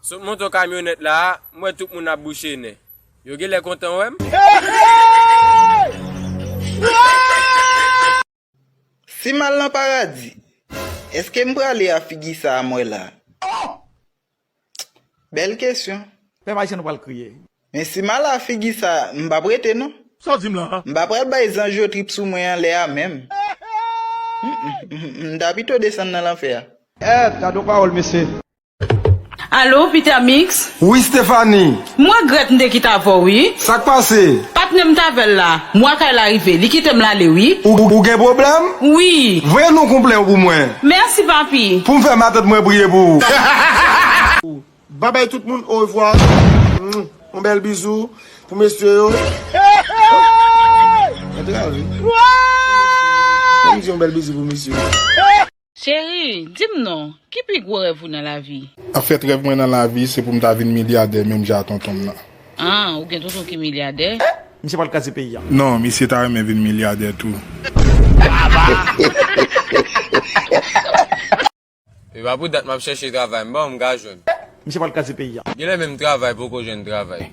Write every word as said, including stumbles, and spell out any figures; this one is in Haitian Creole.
Sot monte yon kamyonèt la a, m wè tout moun ap bouche nen. Yo genlè kontan wè m. Si m al nan paradi, èske m prale a figi sa a m wè la? Bèl kesyon. Pèp ayisyen nou pral kriye. Men si m al a figi sa, m p ap rete non. Sa w di m la? M pa pral bay zanj yo trip sou mwen anlè a menm. Mm, mm, mm, m ta pito desann nan lanfè a. Eh, gade yon pawòl, mesye. Alo, Peter Mix? Wi, Stephanie. M regrèt m te kite avè w, wi. Sa k pase? Patnè m t avè l la, mwa kay la rive, li kite m l ale, wi. Ou, ou gen pwoblèm? Wi. Voye non konplè w pou mwen. Mèsi, papi. Pou m fè matant mwen priye pou ou. Babay tout moun, orevwa. Mm, yon bèl bizou pou mesye yo. Antre al, wi. Ban m di yon bèl bizou pou mesye yo. Cheri, di m non, ki pi gwo rèv ou nan lavi? Anfèt, rèv mwen nan lavi, se pou m ta vin milyadè menm jan a tonton m nan. Ah, ou gen tonton ki milyadè? Misye pral kraze peyi a. Non, misye ta renmen vin milyadè tou. E pa pou dat m ap chèche travay, m pa wè m ka jwenn. Misye pral kraze peyi a. Genlè menm travay poko jwenn travay.